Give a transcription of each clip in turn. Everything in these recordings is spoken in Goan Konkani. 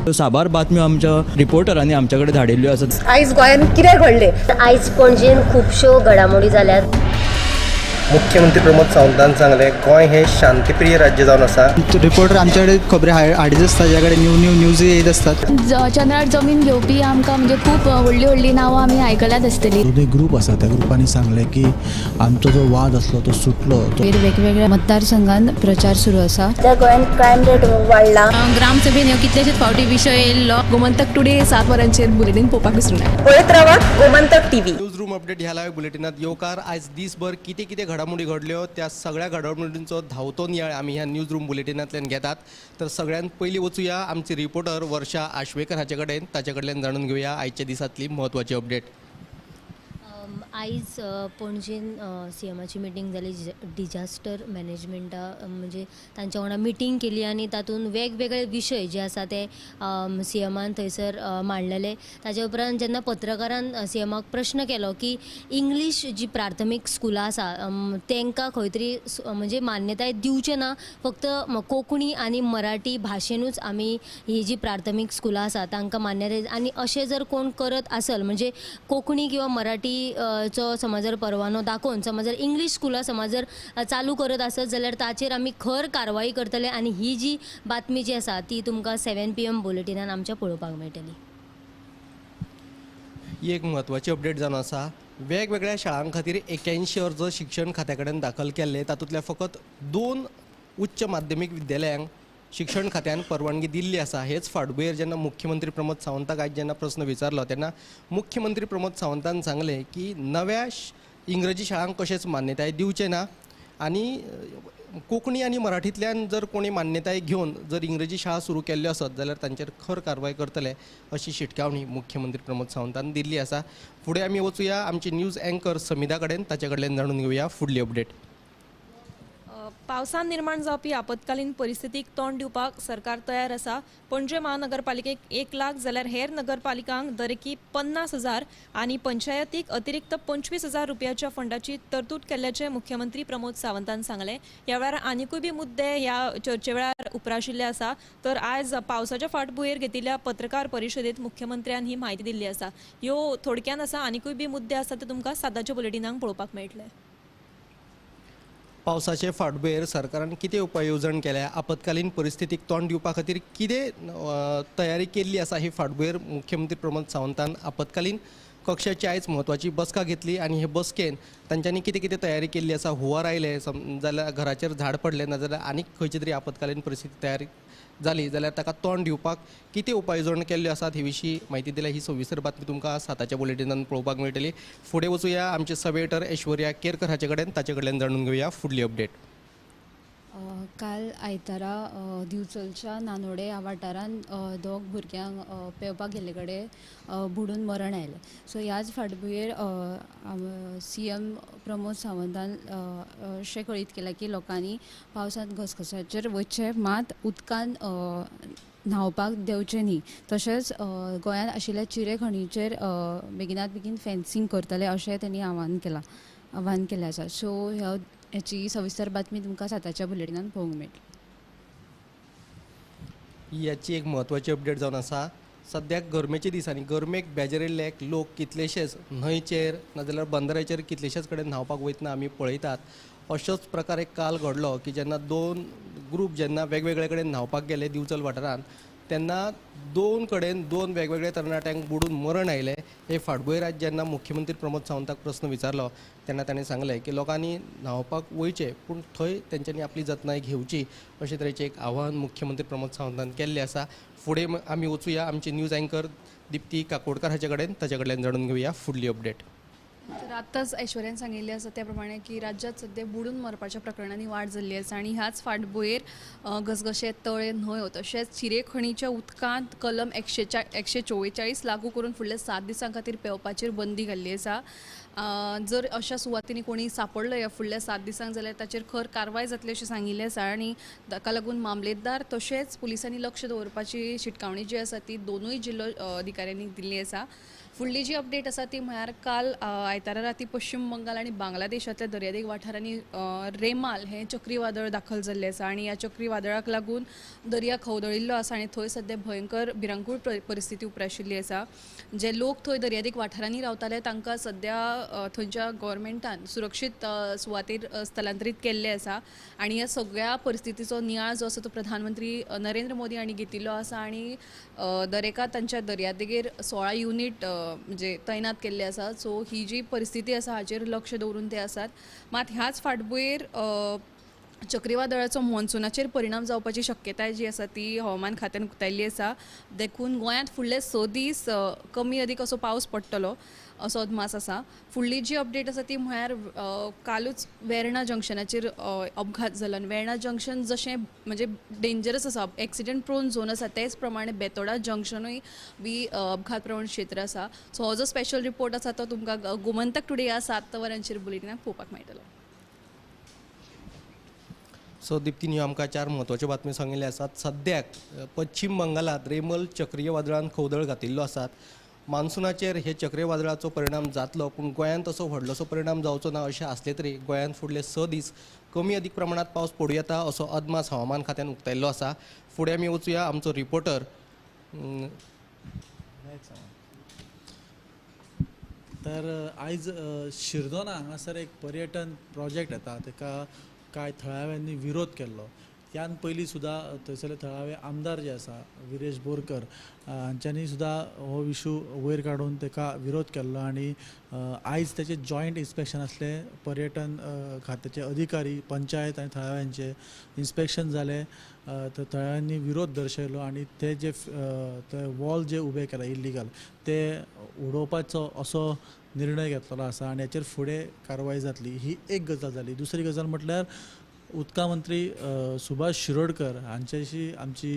साबार बातम्यो आमच्या रिपोर्टरांनी आमच्या कडेन धाडिल्ल्यो आसात. आयज गोंयांत कितें घडलें? आयज पणजेन खुबश्यो घडामोडी जाल्यात. मुख्यमंत्री प्रमोद सावंतान सांगलें, गोंय हें शांतीप्रिय राज्य जावन आसा. रिपोर्टर आमच्याकडे खबरी हाडीत आसता, ज्या कडेन न्यू न्यू न्यूज येत आसतात. चंद्रार जमीन घेवपी आमकां म्हणजे खूब व्हडली व्हडली नांवां आमी आयकल्यात आसतली. जो ग्रूप आसा त्या ग्रुपांनी सांगलें की आमचो जो वाद आसलो तो सुटलो. वेगवेगळ्या मतदारसंघात प्रचार सुरू आसा. सध्या गोंयांत क्रायम रेट वाडला. ग्रामसभेन ह्यो कितलेशेच फावटी विशय येयल्लो. गोमंतक टुडे 7 वरांचेर बुलेटीन पळोवपाक विसरूं नाका. पळयत रावात Gomantak TV. News room update ह्या लायव्ह बुलेटिनात येवकार. आयज दीसभर कितें कितें घडामोडी घडल्यो त्या सगळ्या घडामोडींचो धांवतो नियाळ आमी ह्या न्यूज रूम बुलेटिनांतल्यान घेतात. तर सगळ्यांत पयलीं वचुया आमची रिपोर्टर वर्षा आश्वेकर हाचे कडेन, ताचे कडल्यान जाणून घेवया आयच्या दिसांतली म्हत्वाची अपडेट. आयज पणजेन सीएमाची मिटींग जाली. डिजास्टर मॅनेजमेंटा म्हणजे तांच्या वांगडा मिटींग केली आनी तातूंत वेगवेगळे विशय जे आसा ते सीएमान थंयसर मांडलेले. ताच्या उपरांत जेन्ना पत्रकारान सीएमाक प्रश्न केलो की इंग्लीश जी प्राथमीक स्कुलां आसा तांकां खंय तरी म्हणजे मान्यताय दिवचें ना, फक्त कोंकणी आनी मराठी भाशेनूच आमी ही जी प्राथमीक स्कुलां आसा तांकां मान्यताय, आनी अशें जर कोण करत आसल म्हणजे कोंकणी किंवा मराठी चो समज जर परवानो दाखोवन समज जर इंग्लीश स्कुलां समज जर चालू करत आसत जाल्यार ताचेर आमी खर कारवाई करतले. आनी ही जी बातमी जी आसा ती तुमकां 7 PM बुलेटिनान आमच्या पळोवपाक मेळटली. ही एक म्हत्वाची अपडेट जावन आसा. वेगवेगळ्या शाळां खातीर 81 अर्ज शिक्षण खात्या कडेन दाखल केल्ले, तातूंतल्या फकत 2 उच्च माध्यमीक विद्यालयांक शिक्षण खात्यान परवानगी दिल्ली आसा. हेच फाटभुंयेर जेन्ना मुख्यमंत्री प्रमोद सावंताक आयज जेन्ना प्रस्न विचारलो तेन्ना मुख्यमंत्री प्रमोद सावंतान सांगलें की नव्या इंग्रजी शाळांक कशेंच मान्यताय दिवचें ना आनी कोंकणी आनी मराठींतल्यान जर कोणी मान्यताय घेवन जर इंग्रजी शाळा सुरू केल्ल्यो आसत जाल्यार तांचेर खर कारवाय करतले अशी शिटकावणी मुख्यमंत्री प्रमोद सावंतान दिल्ली आसा. फुडें आमी वचुया आमची न्यूज एंकर समिधा कडेन, ताचे कडल्यान जाणून घेवया फुडली अपडेट. पावसान निर्माण जावपी आपत्कालीन परिस्थितीक तोंड दिवपाक सरकार तयार आसा. पणजे महानगरपालिकेक 1 लाख जाल्यार हेर नगरपालिकांक दरेकी 50,000 आनी पंचायतीक अतिरिक्त 25,000 रुपयाच्या फंडाची तरतूद केल्ल्याचें मुख्यमंत्री प्रमोद सावंतान सांगलें. ह्या वेळार आनिकूय बी मुद्दे ह्या चर्चे वेळार उप्राशिल्ले आसा. तर आयज पावसाच्या फाटभुंयेर घेतिल्ल्या पत्रकार परिशदेंत मुख्यमंत्र्यान ही म्हायती दिल्ली आसा. ह्यो थोडक्यान आसा, आनिकूय बी मुद्दे आसा ते तुमकां 7 बुलेटिनांक पळोवपाक मेळटले. पावसाचे फाटभुंयेर सरकारान कितें उपाय येवजण केल्या, आपत्कालीन परिस्थितीक तोंड दिवपा खातीर कितें तयारी केल्ली आसा ही फाटभुंयेर मुख्यमंत्री प्रमोद सावंतान आपत्कालीन कक्षाची आयज म्हत्वाची बसका घेतली आनी हे बसकेन तांच्यांनी कितें कितें तयारी केल्ली आसा, हुंवार आयले जाल्यार घराचेर झाड पडलें ना जाल्यार आनीक खंयची तरी आपत्कालीन परिस्थिती तयार जाली जाल्यार ताका तोंड दिवपाक कितें उपाय येवजण केल्ल्यो आसात हे विशीं म्हायती दिल्या. ही सविस्तर बातमी तुमकां 7 बुलेटिनान पळोवपाक मेळटली. फुडें वचुया आमचे सब एडिटर ऐश्वर्या केरकर हाचे कडेन, ताचे कडल्यान जाणून घेवया फुडली अपडेट. काल आयतारा दिवचलच्या नानोडे ह्या वाठारांत 2 भुरग्यांक पेंवपाक गेल्ले कडेन बुडून मरण आयलें. सो ह्याच फाटभुंयेर सीएम प्रमोद सावंतान अशें कळीत केलां की लोकांनी पावसांत घसघश्याचेर वचचें, मात उदकान न्हांवपाक देंवचें न्ही. तशेंच गोंयांत आशिल्ल्या चिरे खणीचेर बेगिनात बेगीन फेन्सींग करतले अशें तेणी आव्हान केलें आसा. सो ह्याची सविस्तर बातमी तुमकां 7 बुलेटिनान पळोवंक मेळटली. याची एक म्हत्वाची अपडेट जावन आसा. सद्याक गरमेच्या दिसांनी गरमेक बेजारिल्ले लोक कितलेशेच न्हंयचेर नाजाल्यार बंदराचेर कितलेशेच कडेन न्हांवपाक वयतना आमी पळयतात. अशोच प्रकार एक काल घडलो की जेन्ना 2 ग्रूप जेन्ना वेगवेगळे कडेन न्हांवपाक गेले दिवचल वाठारांत तेन्ना 2 कडेन 2 वेगवेगळे तरणाट्यांक बुडून मरण आयलें. हे फाटभुंयेर आयज जेन्ना मुख्यमंत्री प्रमोद सावंताक प्रस्न विचारलो तेन्ना ताणें सांगलें की लोकांनी न्हांवपाक वयचें पूण थंय तेंच्यांनी आपली जतनाय घेवची अशे तरेचें एक आव्हान मुख्यमंत्री प्रमोद सावंतान केल्लें आसा. फुडें आमी वचुया आमची न्यूज एंकर दीप्ती काकोडकर हाचे कडेन, ताचे कडल्यान जाणून घेवया फुडली अपडेट. तर आत्ताच ऐश्वर्यान सांगिल्लें आसा त्या प्रमाणे की राज्यात सद्या बुडून मरपाच्या प्रकरणांनी वाड जाल्ली आसा आनी ह्याच फाटभुंयेर घसघशे, तळे, न्हंयो तशेंच चिरेखणीच्या उदकांत कलम 144 लागू करून फुडल्या 7 दिसां खातीर पेंवपाचेर बंदी घाल्ली आसा. जर अशा सुवातींनी कोणी सापडलो ह्या फुडल्या 7 दिसांक जाल्यार ताचेर खर कारवाय जातली अशें सांगिल्लें आसा आनी ताका लागून मामलेदार तशेंच पुलिसांनी लक्ष दवरपाची शिटकावणी जी आसा ती दोनूय जिल्लो अधिकाऱ्यांनी दिल्ली आसा. फुडली जी अपडेट आसा ती म्हळ्यार काल आयतारा राती पश्चिम बंगाल आनी बांगलादेशांतल्या दर्यादेग वाठारांनी रेमाल हें चक्रीवादळ दाखल जाल्लें आसा आनी ह्या चक्रीवादळाक लागून दर्या खवदळिल्लो आसा आनी थंय सद्या भयंकर भिरांकूळ परिस्थिती उप्राशिल्ली आसा. जे लोक थंय दर्यादेग वाठारांनी रावताले तांकां सद्या थंयच्या गव्हर्मेंटान सुरक्षीत सुवातेर स्थलांतरीत केल्ले आसा आनी ह्या सगळ्या परिस्थितीचो नियाळ जो आसा तो प्रधानमंत्री नरेंद्र मोदी हांणी घेतिल्लो आसा आनी दरेका तांच्या दर्यादेगेर 16 युनीट म्हणजे तैनात केल्ले आसा. सो ही जी परिस्थिती आसा हाचेर लक्ष दवरून ते आसात. मात ह्याच फाटभुंयेर चक्रीवादळाचो मॉन्सुनाचेर परिणाम जावपाची शक्यताय जी आसा ती हवामान खात्यान उक्तायल्ली आसा. देखून गोंयांत फुडले 6 दीस कमी अदीक असो पावस पडटलो असो अदमास आसा. फुडली जी अपडेट आसा ती म्हळ्यार कालूच वेर्णा जंक्शनाचेर अपघात जालो आनी वेर्णा जंक्शन जशें म्हणजे डेंजरस आसा, एक्सिडंट प्रोन झोन आसा, तेच प्रमाणे बेतोडा जंक्शनूय बी अपघात प्रवण क्षेत्र आसा. सो हो जो स्पेशल रिपोर्ट आसा तो तुमकां गोमंतक टुडे ह्या 7 वरांचेर बुलेटिनाक पळोवपाक मेळटलो. सो दिप्तीन ह्यो आमकां 4 म्हत्वाच्यो बातम्यो सांगिल्ल्यो आसात. सद्याक पश्चिम बंगालांत रेमल चक्रीवादळान खवदळ घातिल्लो आसात. मान्सुनाचेर हे चक्रीवादळाचो परिणाम जातलो, पूण गोंयांत तसो व्हडलोसो परिणाम जावचो ना अशें आसलें तरी गोंयांत फुडले 6 दीस कमी अदीक प्रमाणांत पावस पडूं येता असो अदमास हवामान खात्यान उक्तायल्लो आसा. फुडें आमी वचुया आमचो रिपोर्टर. तर आयज शिरदोना हांगासर एक पर्यटन प्रोजेक्ट येता, ताका कांय थळाव्यांनी विरोध केल्लो. त्यान पयलीं सुद्दां थंयसरले थळावे आमदार जे आसा विरेश बोरकर हांच्यांनी सुद्दां हो इशू वयर काडून ताका विरोध केल्लो आनी आयज ताचें जॉयंट इन्स्पेक्शन आसलें. पर्यटन खात्याचे अधिकारी, पंचायत आनी थळाव्यांचे इन्स्पेक्शन जालें. तर थळाव्यांनी विरोध दर्शयलो आनी ते जे ते वॉल जे उबे केला इल्लिगल ते उडोवपाचो असो निर्णय घेतलेलो आसा आनी हाचेर फुडें कारवाय जातली. ही एक गजाल जाली. दुसरी गजाल म्हटल्यार उदका मंत्री सुभाष शिरोडकर हांच्याशी आमची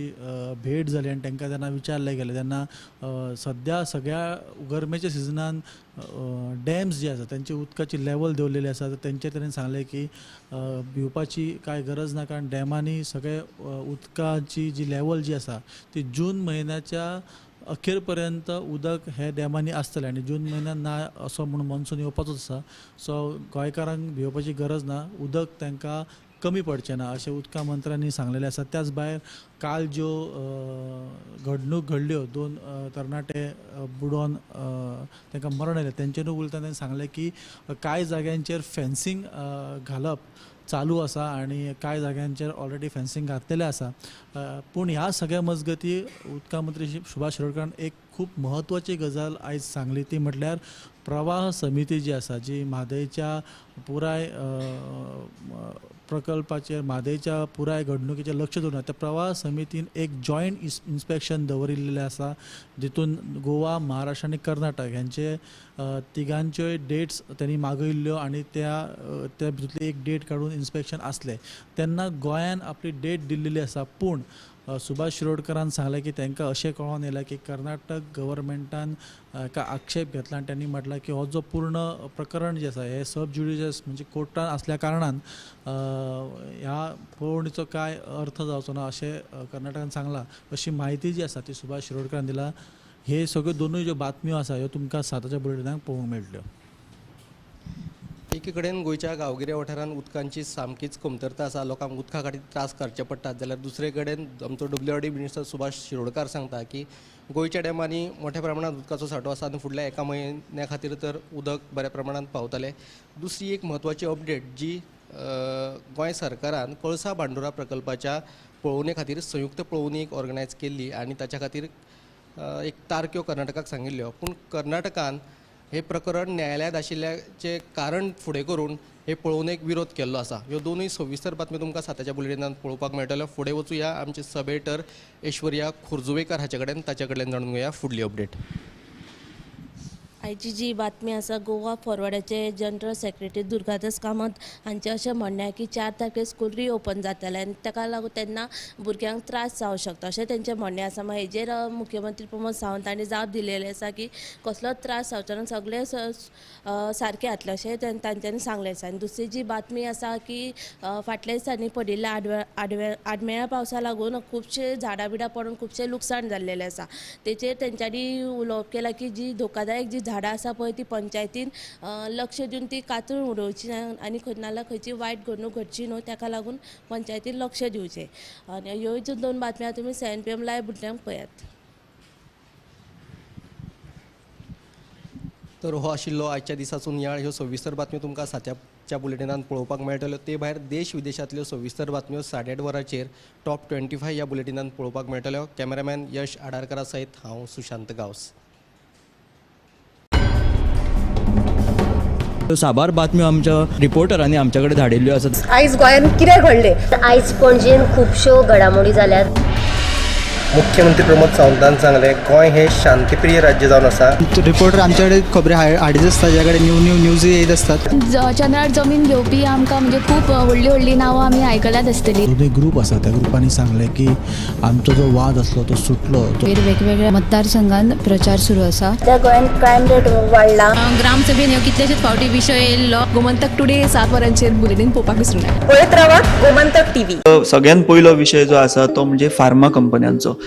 भेट जाली आनी तांकां जेन्ना विचारलें गेलें तेन्ना सद्या सगळ्या गरमेच्या सिजनान डॅम्स जे आसा तेंची उदकाची लेवल देंवलेली आसा. तर तेंचेर ताणें सांगलें की भिवपाची कांय गरज ना, कारण डॅमांनी सगळे उदकाची जी लेवल जी आसा ती जून म्हयन्याच्या अखेर पर्यंत उदक हे डॅमांनी आसतलें आनी जून म्हयन्यान ना असो म्हूण मॉन्सून येवपाचोच आसा. सो गोंयकारांक भिवपाची गरज ना, उदक तांकां कमी पडचें ना अशें उदका मंत्र्यांनी सांगलेलें आसा. त्याच भायर काल ज्यो घडणूक घडल्यो, 2 तरणाटे बुडोन तांकां मरण आयलें, तेंचेरूय उलयतना तांणी सांगलें की कांय जाग्यांचेर फेन्सिंग घालप चालू आसा आनी कांय जाग्यांचेर ऑलरेडी फेन्सिंग घातलेलें आसा. पूण ह्या सगळ्या मजगती उदका मंत्री सुभाष शिरोडकरान एक खूब म्हत्वाची गजाल आयज सांगली, ती म्हटल्यार प्रवाह समिती जी आसा, जी म्हादयच्या पुराय प्रकल्पाचेर, म्हादयच्या पुराय घडणुकेचेर लक्ष दवरून त्या प्रवाह समितीन एक जॉयंट इन्स्पेक्शन दवरिल्लें आसा, जितून गोवा, महाराष्ट्र आनी कर्नाटक ह्यांचे तिगांच्योय डेट्स त्यांनी मागयल्ल्यो आनी त्या त्या भितूंतली एक डेट काडून इन्स्पेक्शन आसलें. तेन्ना गोंयान आपली डेट दिल्लेली आसा, पूण सुभाष शिरोडकरान सांगलें की तांकां अशें कळोन येयलां की कर्नाटक गव्हर्मेंटान एका आक्षेप घेतला आनी तांणी म्हटलां की हो जो पूर्ण प्रकरण जें आसा हें सब ज्युडिशियस म्हणजे कोर्टान आसल्या कारणान ह्या पळोवणीचो कांय अर्थ जावचो ना अशें कर्नाटकान सांगलां. अशी म्हायती जी आसा ती सुभाष शिरोडकरान दिला. हे सगळ्यो दोनूय ज्यो बातम्यो आसा ह्यो तुमकां 7च्या बुलेटिनाक पळोवंक मेळटल्यो. एकी कडेन गोंयच्या गांवगिऱ्या वाठारांत उदकांची सामकीच कमतरता आसा, लोकांक उदका खातीर त्रास काडचे पडटात, जाल्यार दुसरे कडेन आमचो WRD minister Subhash Shirodkar सांगता की गोंयच्या डॅमांनी मोठ्या प्रमाणांत उदकाचो सांठो आसा आनी फुडल्या एका म्हयन्या खातीर तर उदक बऱ्या प्रमाणांत पावतलें. दुसरी एक म्हत्वाची अपडेट जी गोंय सरकारान कळसा भांडुरा प्रकल्पाच्या पळोवणे खातीर संयुक्त पळोवणी एक ऑर्गनायज केल्ली आनी ताच्या खातीर एक तारख्यो कर्नाटकाक सांगिल्ल्यो, पूण कर्नाटकान हे प्रकरण न्यायालयांत आशिल्ल्याचें कारण फुडें करून हे पळोवणेक विरोध केल्लो आसा. ह्यो दोनूय सविस्तर बातम्यो तुमकां 7च्या बुलेटिनांत पळोवपाक मेळटल्यो. फुडें वचुया आमचे सब एडिटर ऐश्वर्या खोर्जुवेकर हाचे कडेन, ताचे कडल्यान जाणून घेवया फुडली अपडेट. आयची जी बातमी आसा, गोवा फॉरवर्डाचे जनरल सेक्रेटरी दुर्गादास कामत हांचें अशें म्हणणें की 4 तारखेर स्कूल रिओपन जातलें आनी ताका लागून तेन्ना भुरग्यांक त्रास जावंक शकता अशें तेंचें म्हणणें आसा. मागीर हेजेर मुख्यमंत्री प्रमोद सावंत हांणी जाप दिलेली आसा की कसलोच त्रास जावचो ना, सगळें सारकें जातलें अशें तांच्यांनी सांगलें आसा. आनी दुसरी जी बातमी आसा की फाटल्या दिसांनी पडिल्ल्या आडमेळ्या पावसा लागून खुबशे झाडां बिडां पडून खुबशें लुकसाण जाल्लेलें आसा. तेचेर तेंच्यांनी उलोवप केलां की जी धोकादायक जी झाडां आसा पळय ती पंचायतीन लक्ष दिवन ती कातरून उडोवची आनी खंय नाल्यार खंयची वायट घडणूक घडची न्हू, ताका लागून पंचायतीन लक्ष दिवचें. आनी ह्यो ज्यो 2 बातम्यो तुमी 7 PM live बुलेटिनाक पळयात. तर हो आशिल्लो आयच्या दिसाचो नियाळ. ह्यो सविस्तर बातम्यो तुमकां 7च्या बुलेटिनान पळोवपाक मेळटल्यो. ते भायर देश विदेशांतल्यो सविस्तर बातम्यो 8:30 वरांचेर टॉप 25 ह्या बुलेटिनान पळोवपाक मेळटल्यो. कॅमेरामॅन यश आडारकरा सयत हांव सुशांत गांवस. साबार बातम्यो आमच्या रिपोर्टरांनी आमच्या कडेन धाडिल्ल्यो आसात. आयज गोंयांत कितें घडलें, आयज पणजेन खुबश्यो घडामोडी जाल्यात. मुख्यमंत्री प्रमोद सावंतान सांगलें, गोंय हे शांतीप्रिय राज्य जावन आसा. रिपोर्टर आमच्या कडेन खबरी हाडीत आसता, ज्या कडेन न्यू न्यू न्यूज येत असतात. चंद्रार जमीन घेवपी आमकां म्हणजे खूब व्हडली व्हडली नांवां आमी आयकल्यात आसतली. दोनूय ग्रूप आसा, त्या ग्रुपांनी सांगलें की आमचो जो वाद आसलो तो सुटलो. वेगवेगळ्या मतदारसंघान प्रचार सुरू आसा. त्या गोंयांत क्रायम रेट वाडला. ग्रामसभेन ह्यो कितलेशेच फावटी विशय येयल्लो. गोमंतक टुडे 7 वरांचेर बुलेटीन पळोवपाक विसरूं नाका. पळयत रावात गोमंतक टीव्ही. सगळ्यात पयलो विशय जो आसा तो म्हणजे फार्मा कंपन्यांचो.